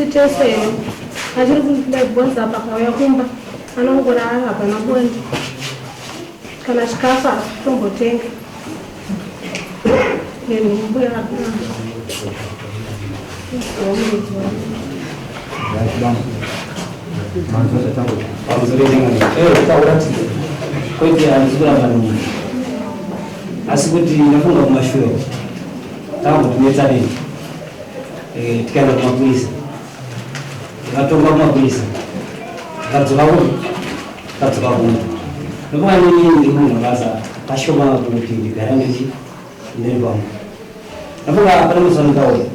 Tiri tese achiri kubonza apa akauya kumba anongorara hapana bonde kana chikafu tombotenga nenhumbu Kwete, handisi kuramba nomwe, asi kuti ndafunga kumashure takambotinetsanei, tikaenda kumapurisa, tikatongwa kumapurisa, tikadzoka kuno, tikadzoka kuno. Ndofunga nini ndiri munhu basa kashoma kuti ndigara ndichi ndiri pamwe. Ndafunga pane musi wandikauya,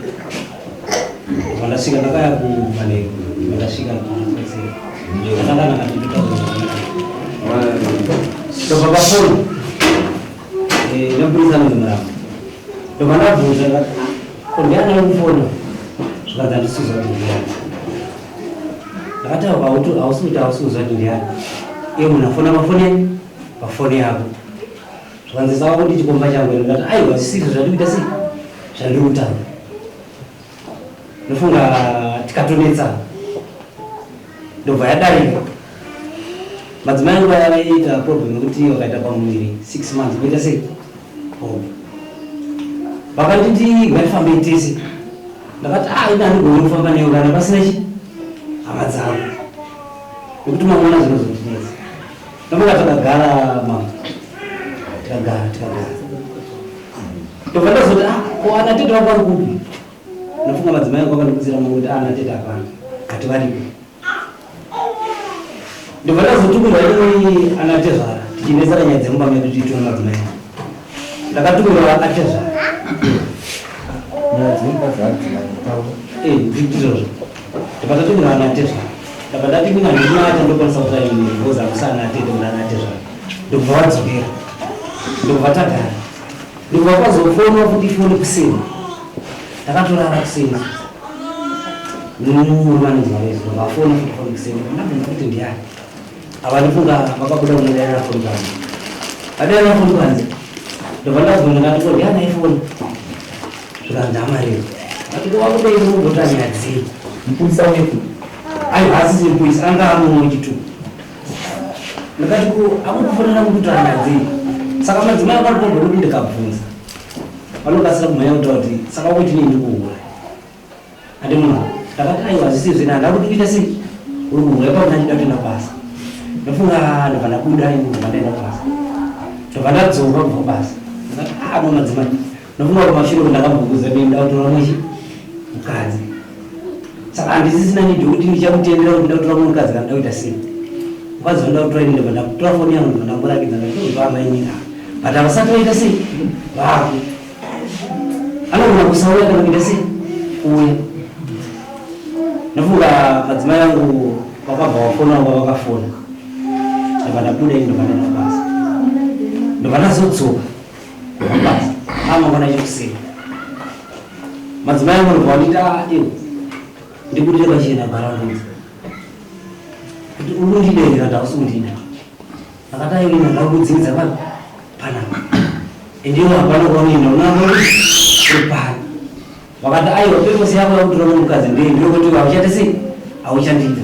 ndasvika, ndakaya kumanheru, ndasvika ndakanaka nditotaura, ndobva pafoni nemupurisa anonzi Muramba. Ndobva ndabvunza ndikati, "Ah, ko ndiani ari kufona?" Zvikanzi, "Handisi kuziva kuti ndiani." Ndakati, "Hausi kuti hausi kuziva kuti ndiani, iye munhu afona pafoni yako." Zvikanzi, "Saka kuti chikomba changu?" Ndikati, "Aiwa, zvisizvo zvandiri kuita, sei zvandiri kutaura." Ndofunga tikatonetsana, ndobva yadarika. Madzimai angu aya vaiita problem yekuti vakaita pamuviri 6 months voita sei hope. Vakanditi ngatifambei tese. Ndakati, "A, ina handigoni kufamba neyo kana pasina chi hama dzangu, nekuti mamona zvinozondinetsa." Ndofunga takagara, mama, tikagara, tikagara. Ndobva ndazoti, "Ah, ko ana tete vako vari kupi?" Ndofunga madzimai angu akandibudzira mwe kuti ana tete hapana, kati varipo. Ndobva ndazotumirwa ini ana tezvara, tichinetsana nyaya dzemumba medu tiitwa madzimai angu. Ndakatumirwa atezvara. Nyaya dzemba dzadzinaitaura. Ndizvozvo. Ndobva ndatumirwa ana tezvara. Ndabva ndati, "Mina handina chandokwanisa kutaura ini because hakusi ana tete, muna ana tezvara." Ndobva wadzokera, ndobva tagara, ndobva kwazofonwa futi foni kuseni. Ndakatorara kuseni murumanizvarezo. Ndobva afona futi foni kuseni. Ndabvunza kuti ndiani ava. Ndifunga vakabuda kunodaira foni panze, vadaira foni panze. Ndobva ndabvunza ndati, "Ko ndiani aifona?" Zvikanzi, "Amarero." Ati, "Ko wakudai kumbota nyaya dzei?" Mupurisa weku? Aiwa, asisi mupurisa, anga amumwe wechituku. Ndakati, "Ko akukufonera kukutaura nyaya dzei?" Saka madzimai akatobva kuti ndikabvunza vanokasira kumhanya kutaura kuti, "Saka kuti nei ndikuhura?" Andi munhu ndakati, "Aiwa, zvisi zvina handa kuti kuita sei uri kuhura ipapo." Ndachida kutoenda kubasa. Ndofunga ndobva ndabuda ini, ndobva ndaenda kubasa, ndobva ndadzoka kubva kubasa. Ndakati, "Ah, no, madzimai." Ndofunga kumashure ndakabvunza kuti nda kutora mwechi mukadzi, saka handisisina need yekuti ndichamutendera kuti nda kutora mumwe mukadzi kana nda kuita sei. Mukadzi wanda kutora ini, ndobva ndakutora foni yangu, ndobva ndamborakidza. Ndati, "Amainini, but havasati vaita sei vako, anogona kusauya kana kuita sei kuuya." Ndofunga madzimai angu vakabva vafona vanga vakafona. Ndobva ndabuda ini, ndobva ndaenda kubasa, ndobva ndazodzoka kubva kubasa amangwana chekuseni. Madzimai angu ndobva vanditi, "Ah, iwe, ndibudire pachena bharandudza kuti uri kundida here kana hausi kundida." Akati, "Aiwa, ina ndakudzingidza papi panapa, endiwo hapana kwaunoenda, unoramba uri pano." Vakati, "Aiwa, purpose yako yakutora mukadzi ndei? Ndokuti hauchaita sei, hauchandida."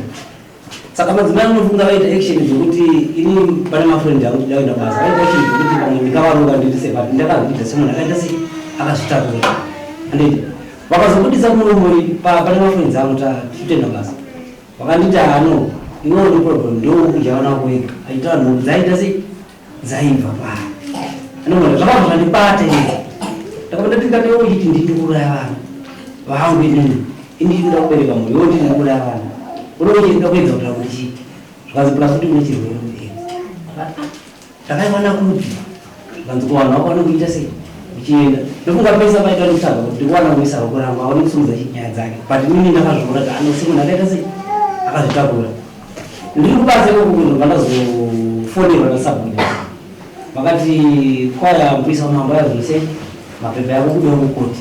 Saka madzimai anofunga vaita action dzekuti ini pane mafriend angu tida kuenda basa, vaita action dzekuti pamwe ndikavaronga ndiri sei, but ndakazviita semunhu akaita sei akazvitakura, anditi? Vakazobudisa muromo pane mafriends angu tichitoenda basa. Vakanditi, "Hano iwewo ne problem, ndokudya vana vako wega." Aita nhumbu dzaita sei dzaibva paa. Anogona zvakabva zvandibata ini. Ndakabva ndati, "Ndikanewo uchiti ndini kuuraya vana vangu, inini ini ndinoda kubereka mhuri, iwe ndini kuuraya vana, unenge uchida kuedza kutaura kuti chii?" Zvikanzi, "Plus kuti une chirwere muaids." Ndakaiwana kupi? Zvikanzi, "Kuvanhu vako vanokuita sei uchienda." Ndofunga pesa paita nekutsvaga kuti ndikuwana kuisa ruoko rangu aone kusumudza nyaya dzake, but inini ndakazviona kuti anosi munhu akaita sei akazvitakura. Ndiri kubasa ikoko, ndobva ndazofonerwa nasabhuku. Vakati, "Kwaya mupurisa wamambo ayazvose mapepa yako kudiwa kukoti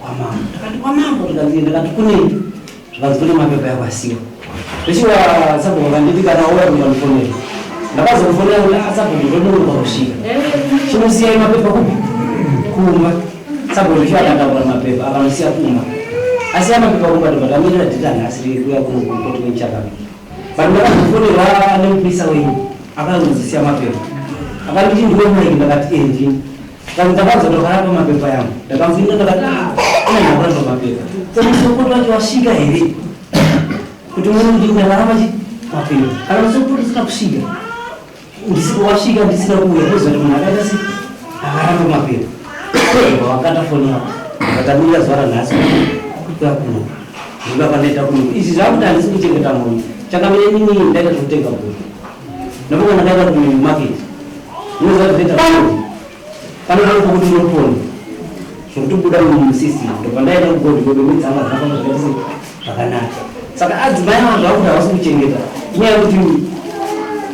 kwamambo." Ndakati, "Kwamambo?" Tikanzi, ndakati, "Kunei?" Zvikanzi, "Kune mapepa yako asiwa." Zvichiwa sabhuku vakanditi, "Kana wauya kungandifonera." Ndakazomufonera kuti, "Ah, sabhuku, ndononoka kusvika, chinosiyai mapepa kupi?" Kumba. Sabhuku zvichiwa akataura mapepa akanosiya kumba. Asi amapepa kumba ndobva ndamirira dhita nhasi rikuya kuno kukoti kwemuchakamiri. But ndakazofonerwa nemupurisa wenyu akanozisiya mapepa. Akanditi ndiwe Mike ndakati eh ndini. Kanzi ndakazotokaramba ndakaramba mapepa yangu. Ndakamubvunza ndakati ah ina ndakuramba mapepa. Saka musokoti wacho wasvika here? Kuti muone kuti ndakaramba chi mapepa. Kana musokoti usina kusvika ndisina wasvika ndisina kuuya ndoziva kuti munhu akaita sei akaramba mapepa. Wakata foni yako. Ndakamirira zuva ranhasi kuya kuno. Ndikuya kwandaita kuno. Izvi zvakuti handisi kuchengeta mhuri. Chakamira inini ndaita zvekutenga bhuru. Ndafunga ndakaenda kumarket. Munoziva kuti zvinoita kuti pane pano pokuti unopona zvokuti buda musystem ndobva ndaenda kugodhi godo nedzanga dzakafamba zvakaita sei zvakanaka. Saka adzimai ava zvakuti havasi kuchengeta inyaya yekuti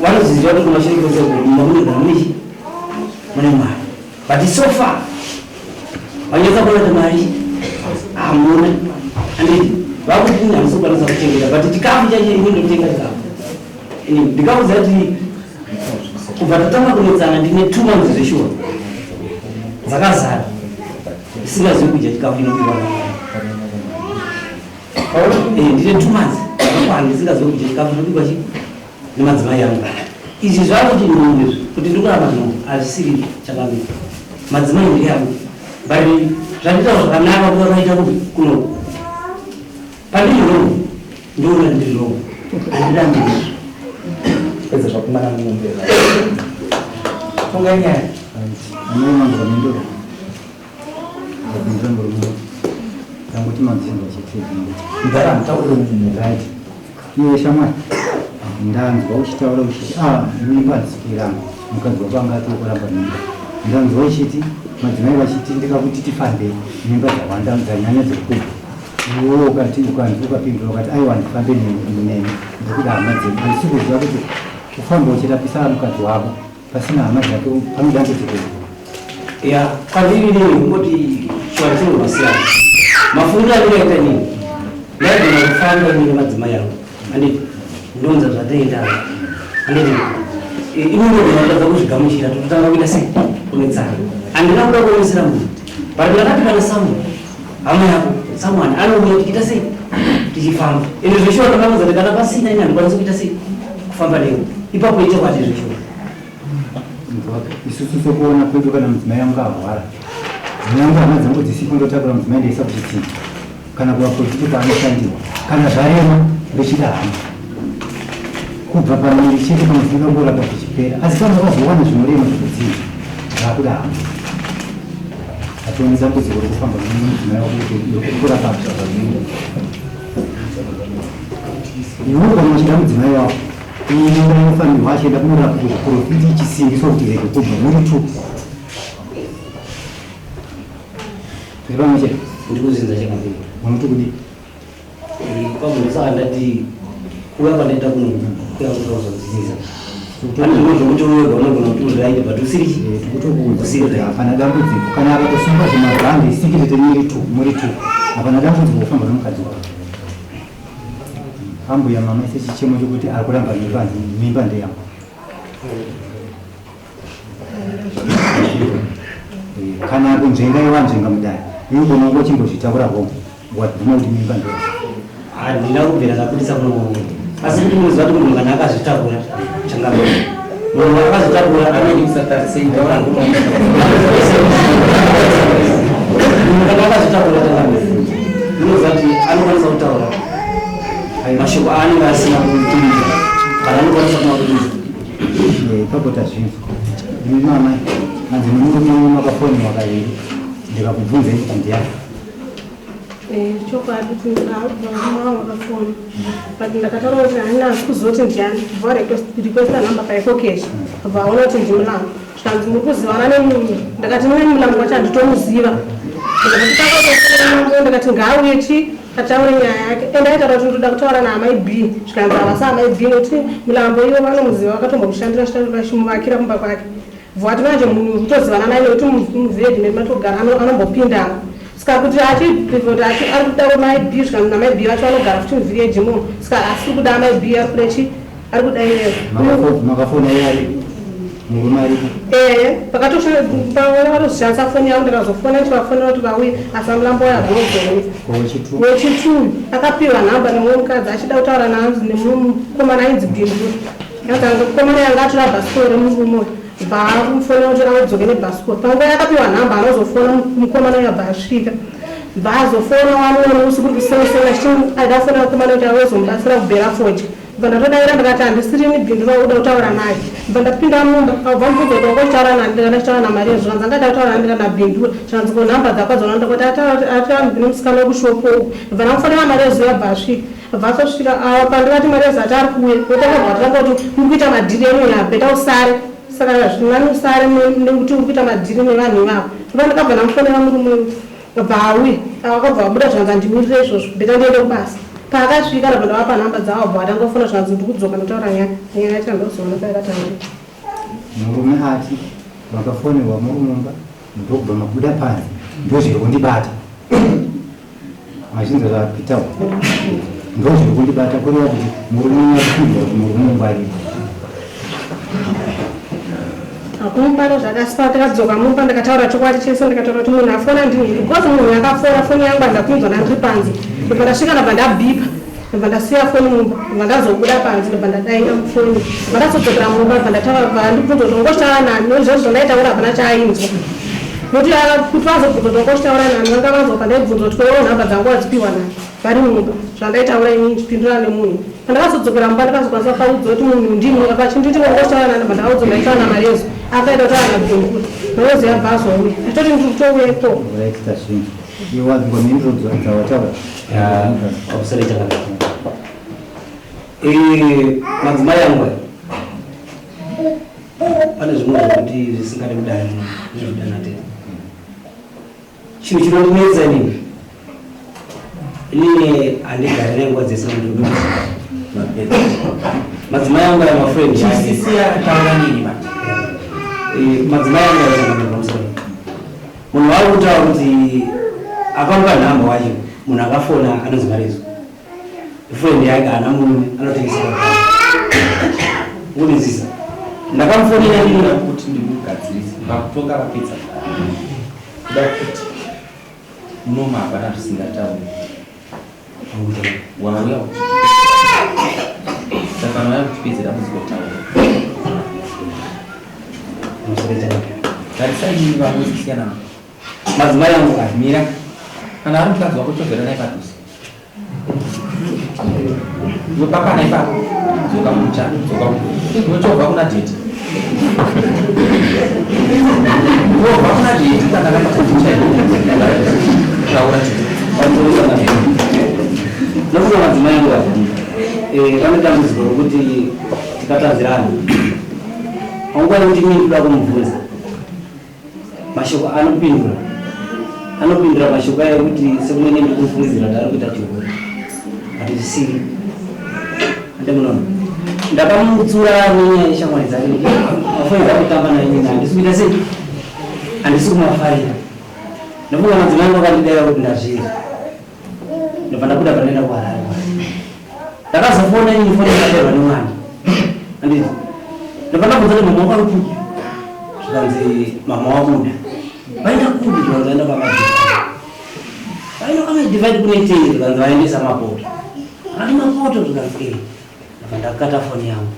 vanoziziva kuti kumashure kwese mumba munogara mune chii mune mari but so far vanyatsa kuona kuti mari hamuna anditi vakuti ini handisi kukwanisa kuchengeta but chikafu chacho ini ndotenga chikafu ini ndikakuziva kuti kubva tatanga kunetsana ndine 2 months zveshuwa dzakazara isingazivi kudya chikafu inobikwa ndine 2 months dzakakwana ndisingazivi kudya chikafu inobikwa chi nemadzimai angu. Izvi zvakuti nhumbu izvi kuti ndikuramba nhumbu hazvisiri chakamira madzimai ndeyangu but zvanditaura zvakanaka kuva kaita kuno pandiri wrong ndoona ndiri wrong handirambi izvo. Pedza zvakumana mumbe. Funga nyaya. Amai mangu vamindura. Vapindura murume. Tanguti madzimba chete. Mudhara mutaure munhu. Right. Iwe shamwari. Ndanzwa uchitaura uchiti ah mimba handisi mukadzi wako anga ati kuramba mimba. Ndanzwa uchiti madzimai vachiti ndikakuti tifambe mimba dzawanda dzanyanya dzekubva. Iwewe ukati ukanzwa ukapindura ukati aiwa ndifambe nemi ndikuda hama dzedu. Handisi kuziva kuti kufamba uchirapisa mukadzi wako pasina hama dzake pane dambudziko iri. Ya, kwandiri inini kungoti chivanhu chinongosiyana. Mafungiro andingaita inini ndaigona kufamba inini madzimai angu anditi ndonza zvataenda anditi inini ndogona kutadza kuzvigamuchira tototanga kuita sei kunetsana. Handina kuda kuomesera munhu but ndakati kana someone hama yako someone anouya tichiita sei tichifamba ende zveshuwa ndakamuudza kuti kana pasina ini handikwanisi kuita sei kufamba newe ipapo ichokwadi zveshuwa. Isusu sokuona kwedu kana mudzimai angu arwara dzinyange hama dzangu dzisipo ndotakura mudzimai ndoisa kuchitsime kana kuvaprofiti kwaanoshandirwa kana zvarema ndochida hama kubva pamiri chete pamwe ngorapa zvichipera asi kana vakazowana zvinorema zvekudzidza zvakuda hama hationi dambudziko rekufamba nemudzimai wako kuti kurapa iwe kana uchida mudzimai wako inonga inofanirwa achienda kunorapwa kuzviprofiti ichisimbiswa kuti irege kubva muri two tiri pamwe chete. Ndikuzinza chakapinda. Unoti kudii? Kwabva saka ndati kuuya kwandaita kuno kuya kuda kuzodzidzisa pane zvimwe zvokuti wega unogona kuti uri right but usiri chi Tikutokuudza usiri kuti right. Hapana dambudziko kana akatosunga zvimabhandi sikirete muri two muri two hapana dambudziko kufamba nomukadzi wako. Ambuya mama ise chichemo chokuti ari kuramba mimba mimba ndeyangu. Kana kunzvenga iwanzvenga mudare iwe unonga uchimbozvitaura hongu wabvuma kuti mimba ndeyangu. Handina kubvira ndabudisa kuno asi kuti munoziva kuti munhu kana akazvitakura changamira munhu akazvitakura munhu kana akazvitakura changamira munoziva kuti anokwanisa kutaura mashoko aanenge asina kutumidza kana anokwanisa kumakumidza. Ipapo tazvinzwa. Imi mama hanzi nemurume wenyu makafoniwa kaviri ndikakubvunzai kuti ndiani. Chokwadi kuti varume vangu vakafona but ndakataura kuti handina kuziva kuti ndiani bva requesta number paEcoCash vaona kuti ndimulango zvikanzi muri kuzivana nemunhu ndakati mune mulango wacho handitomuziva ndikati ndakati ngaauye chi ataure nyaya yake ende aitaura kuti ndoda kutaura naamai B zvikanzi havasi amai B nokuti mulambo ivo vanomuziva vakatombomushandira vachimuvakira kumba kwake vati manje munhu kutozivana naye nekuti muvillage medu matogara anombopindamo saka kuti achiprefer kuti ari kuda mai B zvikanzi namai B vacho vanogara futi muvillage imomo saka asiri kuda amai B ari kuda chi ari kuda iyeyo. Makafona iye ari Murume aripo? Ehe, pakatozvishandisa foni yangu ndikazofona ndichivafonera kuti vauye, asi vamulambo uyo havanozoona. Wechitu? Wechitu akapiwa nhamba nemumwe mukadzi achida kutaura naanzi nemumwe mukomana ainzi Bindura. Yanzi mukomana yanga atora bhasikoro remurume uyu, bva amufonera kuti audzoke nebhasikoro. Panguva yakapiwa nhamba anozofona mukomana uyu abva asvika. Bva azofona wamuona usiku uri kuseuseu achiti aida kufonera mukomana kuti auzomubatsira kubhera fodya. Ndobva ndatodaira ndikati handisirini Bindura wakuda kutaura naye. Ndobva ndapinda mumba akabva amubvunza kuti wanga uchitaura nani ndikati ndachitaura naMaria zvikanzi anga achida kutaura nani ndikati naBindura zvikanzi ko nhamba dzako adzona ndikati ataura nemusikana wekushopu uku. Ndobva ndamufonera Maria zuva abva asvika. Abva atosvika awa pandikati Maria zati ari kuuya otanga kubva atanga kuti muri kuita madhiri enyu ya beta usare saka zvinani usare nekuti uri kuita madhiri nevanhu ivavo. Ndobva ndakabva ndamufonera murume uyu. Abva auya akabva abuda zvikanzi handimirire izvozvo beta ndiende kubasa. Paakasvika ndabva ndavapa nhamba dzavo abva atanga kufona zvikanzi ndikudzoka ndotaura nyaya nyaya yacho handozoona payakatangira. Murume ati makafonerwa muri mumba ndokubva mabuda panze ndozviri kundibata. Mazvinzwa zvapitawo ndozviri kundibata kureva kuti murume nyakupindura kuti murume ungwarire. Hakumubata zvakasipa takadzoka mumba ndakataura chokwadi chese ndikataura kuti munhu afona ndini because munhu akafona foni yangu handakuinzwa ndandiri panze ndobva ndasvika ndabva ndabhipa ndobva ndasiya foni mumba ndobva ndazobuda panze ndobva ndadaira foni ndobva ndazodzokera mumba ndobva ndataura vandibvunza kuti wangochitaura nani nozvozvo zvandaitaura hapana chaainzwa nokuti kuti vazobvunza kuti wangochitaura nani vanga vanzwa pandaibvunza kuti koiwo nhamba dzangu wadzipiwa nani vari mumba zvandaitaura ini ndichipindura nemunhu pandakazodzokera mumba ndakazokwanisa kuvaudza kuti munhu ndini apa chinditi wangochitaura nani ndobva ndavaudza ndaitaura namarezo akaenda kutaura nabvungura marezo yabva azouya achitoti ndiri kutouya ikoko. Right, tazvinzwa. Iwe wanzwa mhinduro dzawataura? Pamusoro chakanaka. Madzimai angu aya pane zvimwe zvekuti zvisingade kudana zvekudana tete. Chinhu chinondinetsa inini inini handigari nenguva dzese munhu madzimai angu aya mafriend Chisisiya taura nini manje. Madzimai angu aya chakanaka pamusoro munhu waari kutaura kuti akamupa nhamba wacho munhu akafona anonzi Marezo friend yake haana murume anotengesa unizisa ndakamufonera ndina kuti ndikugadzirise vakutonga vapedza kuda kuti unoma hapana zvisingatauri wauya kuti saka vauya kutipedze dambudziko taura tarisai imi vamwe kusiyana madzimai angu aya mira kana ari mukadzi wako chovhera naye padhuze iwe pakana ipapo dzoka mucha dzoka iwe chovha kuna dhedhi chovha kuna dhedhi kana taura nokuti madzimai angu aya vane dambudziko rokuti tikatadzirana panguva yekuti inini ndoda kumubvunza mashoko anopindura anopindura mashoko ayo ekuti sekumene ndiri kumufungidzira kuti ari kuita chihure hatizvisiri ande munoona ndakamutsura nenyaya yeshamwari dzake mafoni dzakutamba naye nini handisi kuita sei handisi kumafarira ndofunga madzimai angu akandidaiva kuti ndazvinzwa ndobva ndabuda pandaenda kuHarare ndakazofona ini foni yakaterwa nemwana anditi ndobva ndabvunza kuti mama wako ari kupi zvikanzi mama wabuda vaenda kupi zvikanzi vaenda kwamadivide vaenda kwamadivide kunoitei zvikanzi vaendesa mapoto akati mapoto zvikanzi ee ndobva ndakata foni yangu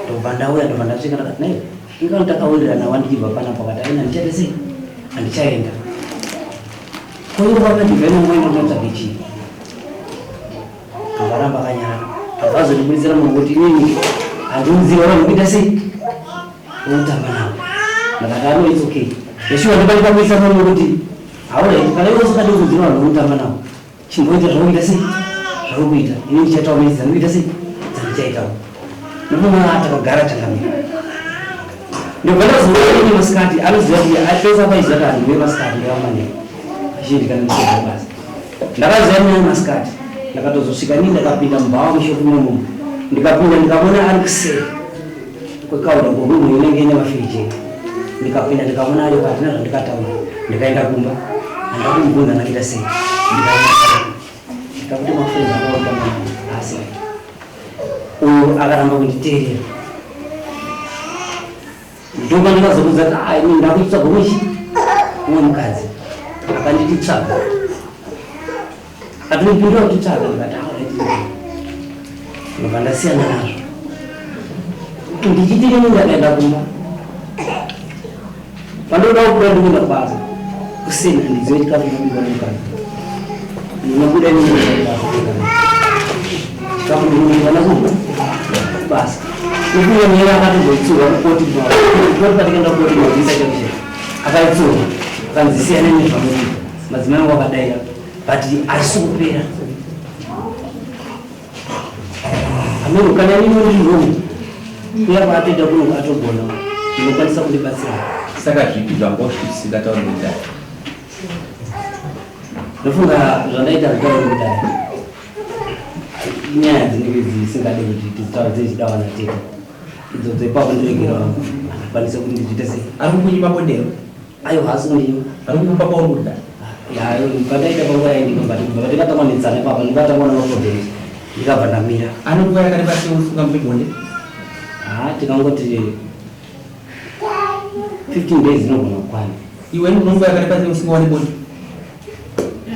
ndobva ndauya ndobva ndasvika ndakati nai ingano takawirirana wandichibva panapa akati aina ndichaita sei handichaenda koivo kwamadivide nomboenda kunotsvaga chii Akaramba akanyara. Akazondibuditsira munhu kuti inini handiudzirwa vanhu kuita sei? Unotamba navo. Ndakati ano it's okay. Yeshuwa ndipane pakuisa munhu kuti hauraiti kana iwe usingadi kuudzira vanhu unotamba navo. Chimboita zvauri kuita sei? Zvauri kuita. Ini ndichaitawo mezi dzandikuita sei? Dzandichaitawo. Ndofunga takagara changamira. Ndobva ndazoona ini masikati anoziva kuti apesa paiziva kuti handiuye masikati ndevamane. Azhinji kana ndichibva basa. Ndakaziva nyaya masikati ndakatozosvika nii ndakapinda mubhawa mushopu imomo ndikapinda ndikaona ari kuseri kwekauda kurumu inenge ine mafiriji ndikapinda ndikaona ari handina zvandikataura ndikaenda kumba handakumubvunza ndakaita sei ndikaenda ndikakuti mafriends akautama asi uyu akaramba kunditeerera. Ndopa ndakazokuudza kuti ah ini ndakutsvaga umwe chi umwe mukadzi. Akanditi tsvaga. Akatondipindura kuti tsvaga ndikati alright. Ndobva ndasiyana nazvo. Ndichiti ini ndakaenda kumba. Pandoda kubuda ndikuenda kubasa. Kusina handizive chikafu chinobikwa nemukadzi. Ndinobuda ini ndikuenda kubasa. Chikafu ndinobikwa nakuba kubasa. Ukuye mhera akatomboitsurwa kukoti koti patikaenda kukoti mabvisa chaizvo. Akaitsurwa akanzi siyana nezvamunoita. Madzimai angu akadaira but haisi kupera. Ameno kana inini ndiri wrong kuya kwaatoita kuno atogona ndinokwanisa kundibatsira. Saka zvipi zvanga usingatauri kudai? Ndofunga zvandaita zvitauri kudai inyaya dzinenge dzisingade kuti tizitaure dzichida vana tete idzo dzeipapo ndiregera vangu handikwanise kuti ndizviite sei. Ari kukunyima bondero? Aiwa haasi kundinyima. Ari kukupa kwauri kuda? Ya, pandaita panguva yaindibva but ndikatanga kunetsana ipapo ndikatanga kuona maproblems ndikabva ndamira. Ane nguva yakareba sei usingamupi bonde? Haa tikangoti 15 days inogona kukwana. Iwe une nguva yakareba sei usingawani bonde?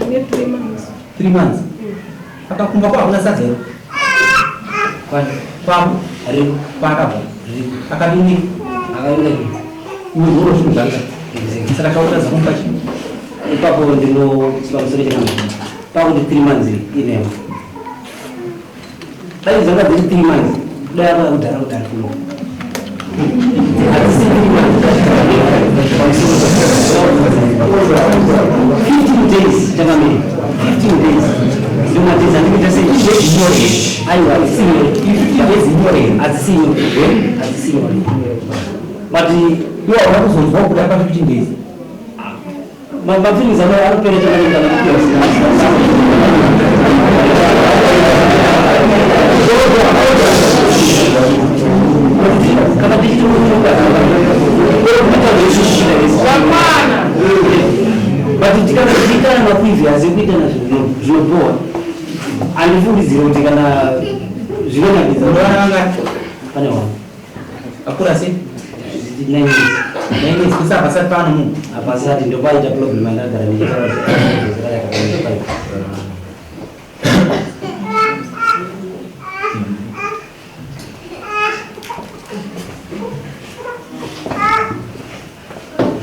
Ane 3 months. 3 months? Akakumba kwako hakuna sadza here? Kwani? Kwako? Riko. Kwaakabva? Riko. Akadini? Akaenda riko. Iwe zoro zvinhu zvanga. Saka chautadza kumupa chii? Ipapo ndino pamusoro chenamba. Pakuti 3 months inema. Dai dzanga dziri 3 months. Dai ava kudhara kudhara kuno. Hadzisi 3 months. 15 days chakamira. 15 days. Ndio madays andikuita sei? Aiwa, hadzisi nyore. 15 days inyore. Hadzisi nyore. Hadzisi nyore. But Iwe hauna kuzonzwa kuda pa 15 days. Mafeelings ano anopera chakanaka kana kupiwa kana tichiti but tikana maprevious ekuitana zvinhu zvinobhowa handifungidzire kuti kana zvinonakidza Unoona vangani? pane wani Akura sei? 9 years 9 years kusa hapasati pano munhu. Hapasati ndopaita problem andagara ndichitaura kuti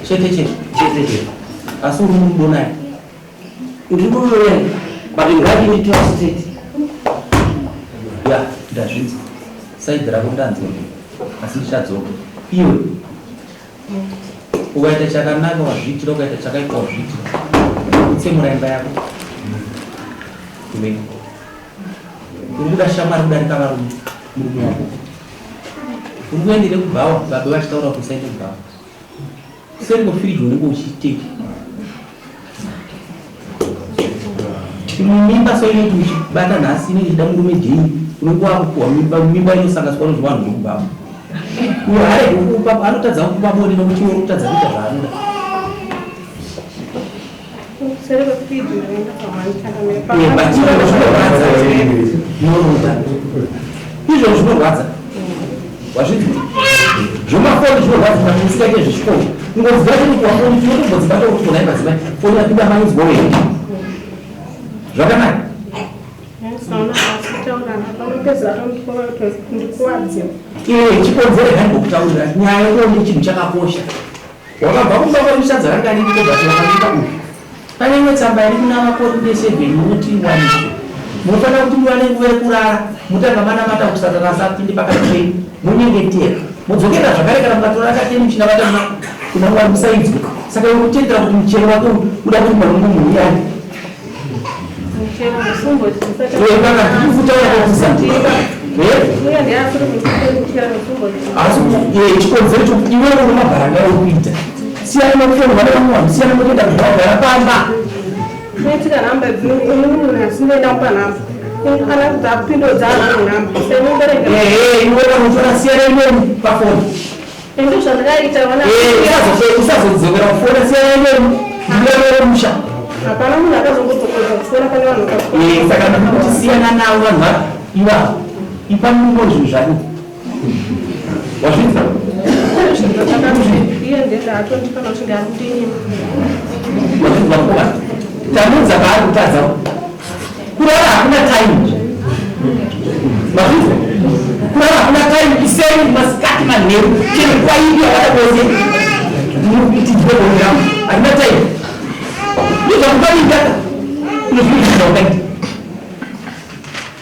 Chete chete. Chete chete. Asi uri murudo naye. Ndiri murudo naye but ngati straight. Ya, ndazvinzwa. Side rako ndanzwa. Asi ndichadzoka. Iwe ukaita chakanaka wazviitira, ukaita chakaipa wazviitira. Utsemura imba yako. Iwe uri kuda shamwari kudarika varume murume wako. Uri kuendere kubhawa baba vachitaura kuti usaende kubhawa. Kuseri kwefiriji unenge uchiitei? Mimba so inoti uchibata nhasi inenge ichida murume jei unenge wakupuwa mimba, mimba inosanganiswa nezvivanhu zvekubhawa. Uyo haaregi kukupa, anotadza kukupa bonde nokuti iwe uri kutadza kuita zvaanoda. Kuseri kwefiriji ndinoenda pamwani chakamira. Eh, but izvozvo zvinorwadza. Norota. Izvozvo zvinorwadza. Wazvinzwa? Zvemafoni zvinorwadza kana usingaite zvechikoro. Ngozi dzacho kupiwa foni tinotombodzibata kuti kona madzimai. Foni yapinda mainzwa wena. Zvakanaka. Saona asitaurana panopedzera ndikuwadziwa. Eh, chikonzero ndambokutaurira nyaya yekuonde chinhu chakakosha. Wakabva kumba kwedu sadza ranga ririko but wakabika uyu. Pane imwe tsamba iri kuna vaKorinde 7 inoti wanikwe. Munofanira kuti muwane nguva yekurara mutanga manamata kuti Satani asapinde pakati penyu monyengetera. Modzokerera zvakare kana mukatora kateni muchinamata kuna Mwari musaidzwe. Saka iwe kutendera kuti muchero wake uda kuti mwari munhu uyani. Muchero musumboti. Eh, kana ndikutaura kuti Eh? Uye ndiasiri muchero musumboti. Asi chikonzero chokuti iwewe une mabharanga ekuita. Siyana nekufona vana vamwe vanhu, siyana nekuenda kuzvagara pamba. Noitika nhamba dzinonunura sinoenda kupa nhamba. Kana dzapindodza vanhu nhamba. Senobereka. Ehe, iwe unotora siyana imweni pafoni. Ende zvandakaita vana. Eh, usazodzokera kufona siyana imweni. Ndiwe musha. Hapana munhu akazongodzokodza kufona pane vanhu vakafona. Eh, saka ndikuti siyana navo vanhu va ivavo. Ipa munhu zvinhu zvako. Wazvinzwa? Iye ndiye atondipa kuti ndiari kundinyima. Mazvinzwa mukomana, tamudza paari kutadza. Kurara hakuna time. Mazvinzwa, kurara hakuna time. Kuseni, masikati, manheru, chero kwaidi yakada kwese ndinokuti hakuna time. Ndozvakukaita unozviita ukaita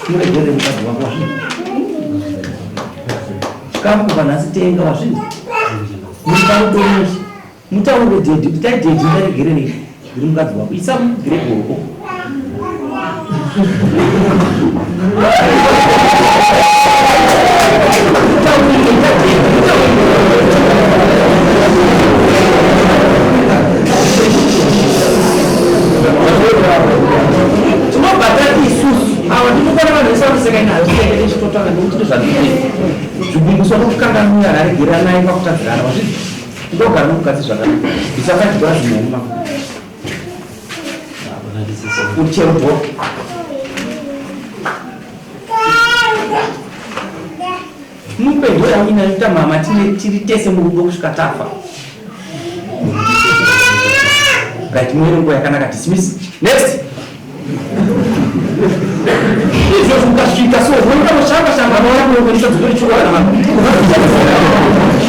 muregerere mukadzi wako. Wazvinzwa? Chikafu kubva nhasi tenga. Wazvinzwa? Muri parudomoshi, mutaure daddy kuti tai daddy, ndaregererei, ndiri mukadzi wako. Isa mugirego. Mutaurire, ita daddy, mutaurire. Tinobva tati isusu ava ndinokwana vanhu vese vanoseka inayo chitotanga nekuti ndozvandinoita zvigumbuso nokukanganwira, raregeranai pakutadzirana. Wazvinzwa? Ndogara nomukadzi zvakanaka, isakadyiwa zvinhoma kuti chero bho mupe ndo yamuinaita mama. Tiri tese murudo kusvika tafa. Right, muine nguva yakanaka. Dismiss. Next. Izvozvo ukasvika so unoita mushamba shamba maona kunokonisa dzokori chikora.